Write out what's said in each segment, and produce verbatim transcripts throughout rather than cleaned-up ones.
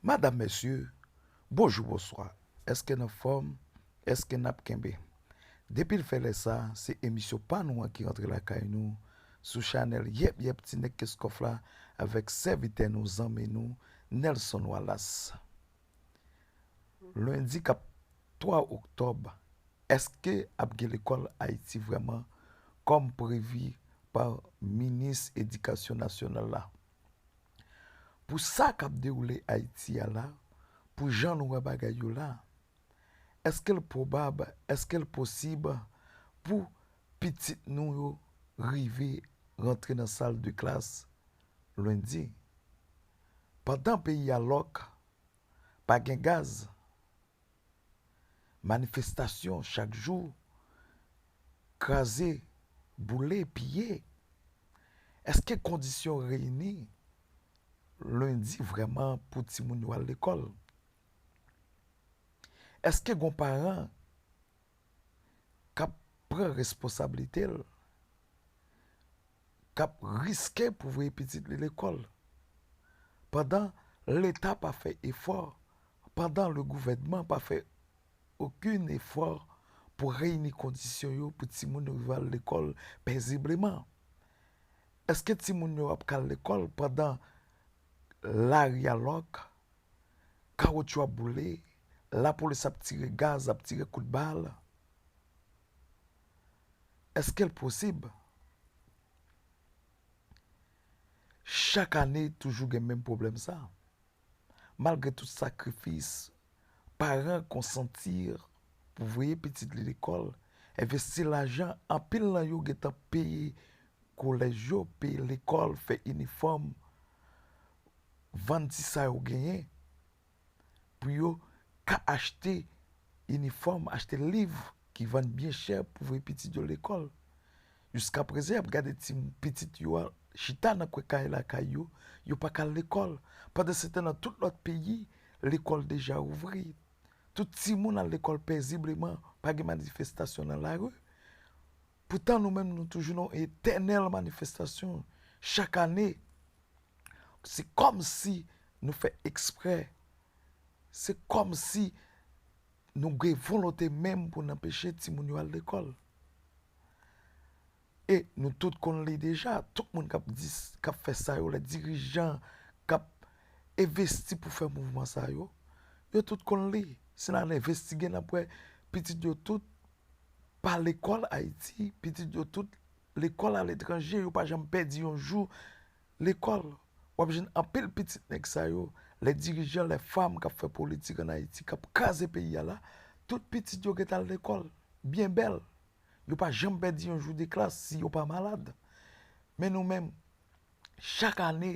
Madam, mesye, bonjou, bonswa. Èske n anfòm? Èske n ap kenbe? Depi l fè lè sa, se emisyon pa nou an ki rantre lakay nou sou chanèl Yèp Yèp Ti Nèg Keskòf la avèk sèvitè nou, zanmi nou, Nelson Wallace. Lendi k ap twa oktòb, èske ap gen lekòl Ayiti vrèman kòm previ pa minis edikasyon nasyonal la? Pou sa k ap dewoule Ayiti a la, pou jan nou wè bagay yo la, èske l pwobab, èske l posib pou pitit nou yo rive rantre nan sal de klas lendi? Pandan peyi a lòk, pa gen gaz, manifestasyon chak jou, kraze, boule, piye. Èske kondisyon reyini lendi vrèman pou timoun yo al lekòl? Èske gon paran k ap pran responsablite l, k ap riske pou voye pitit li lekòl, pandan Leta pa fè efò, pandan le gouvènman pa fè okenn efò pou reyini kondisyon yo pou timoun yo rive al lekòl pezibleman? Èske timoun yo ap ka al lekòl pandan lari a lòk, kawotchou ap boule, lapolis ap tire gaz, ap tire kout bal? Èske l posib? Chak ane, toujou gen menm pwoblèm sa. Malgre tout sakrifis, paran konsanti pou voye pitit li lekòl, envesti lajan, anpil nan yo gentan peye kolèj yo, peye lekòl, fè inifòm, vann ti sa yo genyen pou yo ka achte inifòm, achte liv ki vann byen chè pou voye pitit yo lekòl. Jiskaprezan, y ap gade ti pitit yo a chita nan kwen kay lakay yo, yo pa ka al lekòl. Pandansetan, nan tout lòt peyi, lekòl deja ouvri. Tout timoun al lekòl pezibleman, pa gen manifestasyon nan lari. Poutan, nou menm, nou toujou nan yon etènèl manifestasyon. Chak ane, se kòmsi nou fè eksprè. Se kòmsi nou gen volonte menm pou n anpeche timoun yo al lekòl. E nou tout konn li deja, tout moun k ap di, k ap fè sa yo, lè dirijan k ap envesti pou fè mouvman sa yo, yo tout konn li. Si n al envestige, n ap wè pitit yo tout pa lekòl Ayiti, pitit yo tout lekòl aletranje, yo pa janm pèdi yon jou lekòl. W ap jwenn anpil pitit nèg sa yo, lè dirijan, lè fanm k ap fè politik ann Ayiti, k ap kraze peyi a la, tout pitit yo gentan al lekòl, byen bèl. Yo pa janm pèdi yon jou de klas si yo pa malad. Men nou menm, chak ane,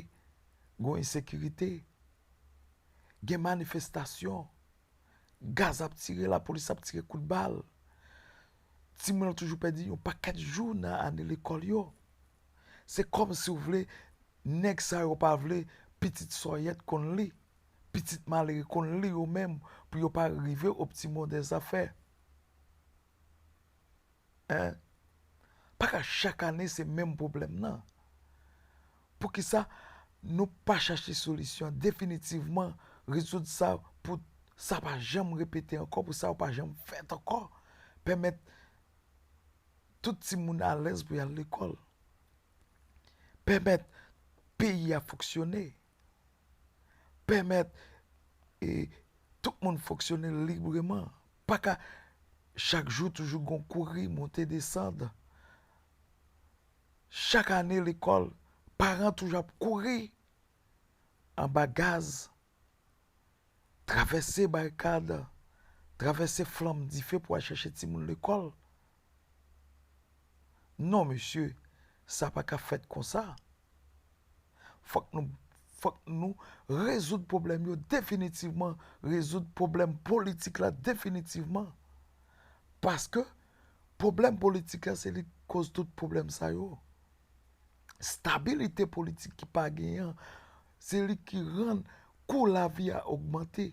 gen ensekirite, gen manifestasyon, gaz ap tire, lapolis ap tire kout bal. Timoun yo toujou pèdi yon pakèt jou nan ane lekòl yo. Se kòmsi w vle, nèg sa yo pa vle pitit sòyèt konn li, pitit malere konn li yo menm, pou yo pa rive o pti mòdèl zafè. Hein? Pa ka chak ane se menm pwoblèm nan. Poukisa nou pa chache solisyon definitivman, rezoud sa pou sa pa janm repete ankò, pou sa yo pa janm fèt ankò, pèmèt tout timoun alèz pou y al lekòl, pèmèt peyi a fonksyone, pèmèt, e, tout moun fonksyone libreman. Pa ka chak jou toujou gon kouri, monte, desann. Chak ane lekòl, paran toujou ap kouri anba gaz, travèse barikad, travèse flanm dife pou al chèche timoun lekòl. Non, mesye, sa pa ka fèt konsa. Fòk nou, fòk nou rezoud pwoblèm yo definitivman, rezoud pwoblèm politik la definitivman. Paske pwoblèm politik la, se li k koz tout pwoblèm sa yo. Stabilite politik ki pa genyen an, se li ki rann kou lavi a ogmante,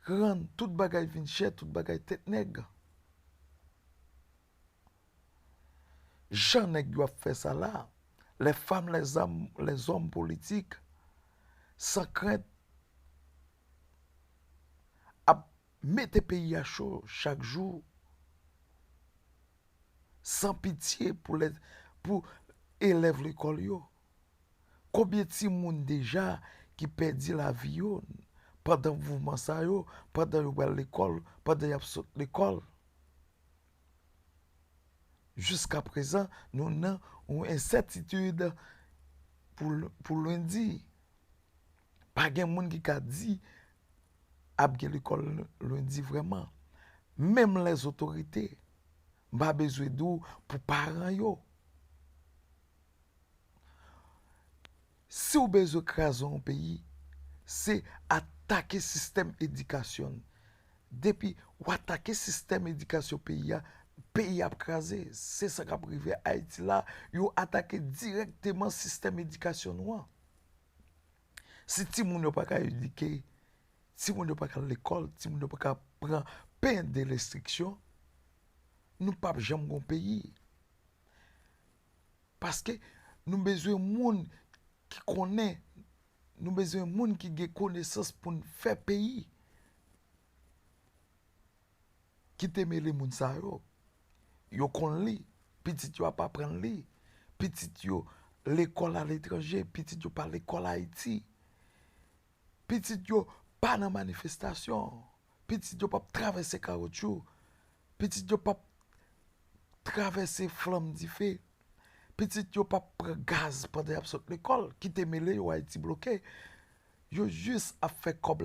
rann tout bagay vin chè, tout bagay tèt nèg. Jan nèg yo ap fè sa la, les femmes, les hommes, les hommes politiques, san krent, mete peyi a cho chak jou, san pitye pou lè, pou elèv lekòl yo. Konbyen timoun deja ki pèdi lavi yo pandan mouvman sa yo, pandan yo pral lekòl, pandan y ap sot lekòl? Jiskaprezan, nou nan yon ensètitid pou, pou lendi. Pa gen moun ki ka di ap gen lekòl lendi vrèman. Menm lèzotorite, m pa bezwen di w pou paran yo. Si w bezwen kraze yon peyi, se atake sistèm edikasyon. Depi w atake sistèm edikasyon peyi a, peyi a ap kraze. Se sa k ap rive Ayiti la. Yo atake dirèkteman sistèm edikasyon nou an. Si timoun yo pa ka edike, timoun yo pa ka al lekòl, timoun yo pa ka pran pen de lenstriksyon, nou p ap janm gon peyi. Paske nou bezwen moun ki konnen, nou bezwen moun ki gen konesans pou n fè peyi. Ki temele moun sa yo. Yo konn li. Pitit yo ap aprann li. Pitit yo lekòl aletranje. Pitit yo pa lekòl Ayiti. Pitit yo pa nan manifestasyon. Pitit yo p ap travèse kawotchou. Pitit yo p ap travèse flanm dife. Pitit yo p ap pran gaz pandan y ap sot lekòl. Ki temele yo, Ayiti bloke. Yo jis ap fè kòb la